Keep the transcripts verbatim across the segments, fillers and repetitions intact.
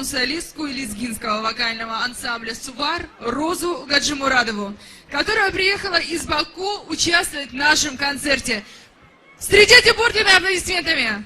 солистку лезгинского вокального ансамбля «Сувар» Розу Гаджимурадову, которая приехала из Баку участвовать в нашем концерте. Встречайте бурными аплодисментами!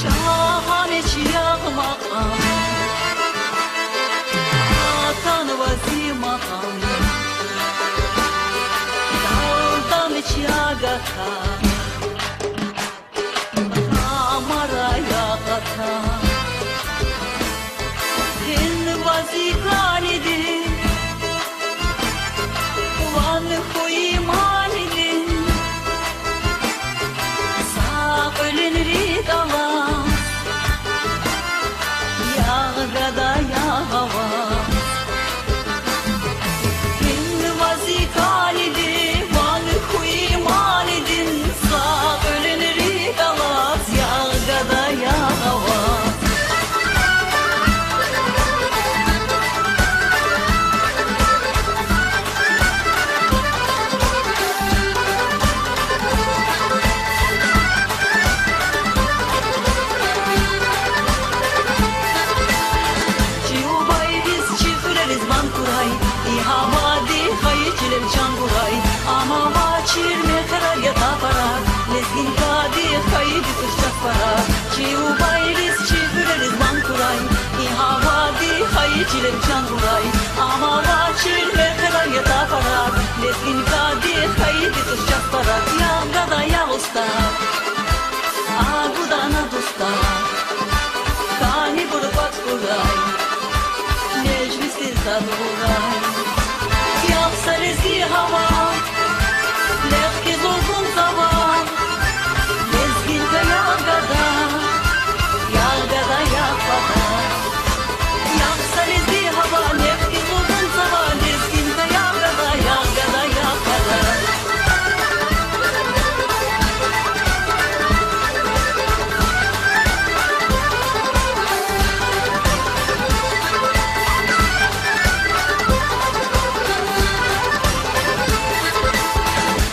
Чан чӀагъ макьам, атанва зи макьам, далдам чӀагъ атан, гьамара ягъ атан. Гьинва зи кӀаниди, ван хьуй маниди, са кьуьлуьн рикӀ алаз, ягъ гада, ягъ аваз. Гьинва зи кӀаниди, ван хьуй маниди, са кьуьлуьн рикӀ алаз, ягъ гада, ягъ аваз. Чи убайриз, чи хуьрериз ван хьурай, и гьавади хайи чилел чан гурай. Ам авачир мехъерар я тапарар, лезгинкадихъ хьайиди туш часпарар. Чи убайриз, чи хуьрериз ван хьурай, и гьавади хайи чилел чан гурай. Ам авачир мехъерар я тапарар, лезгинкадихъ хьайиди туш часпарар. Ягъ гада, ягъ устӀар, агудана дустар, кӀанибур кӀватӀ хьурай, межлисдиз дад гъурай. Ягъ са лезги гьава, лехъ хьиз лугьун цава, лезгинка ягъ гада, ягъ гада, ягъ пата. Ягъ са лезги гьава, лехъ хьиз лугьун цава, лезгинка ягъ гада, ягъ гада, ягъ пата.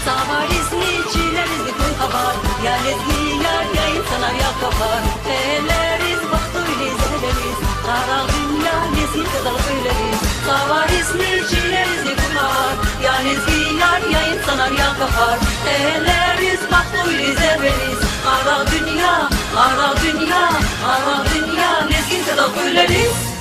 Цаваризни чилеризни куь хабар, я лезгияр, я инсанар, я капар. Эллериз, бахтуйриз, эллериз, къарагъ дуьнья лезгинкадал кьуьлериз. Цаваризни чилеризни куь хабар, я лезгияр, я инсанар, я капар. Эллериз, бахтуйриз, эллериз, къарагъ дуьнья, къарагъ дуьнья, къарагъ дуьнья лезгинкадал кьуьлериз.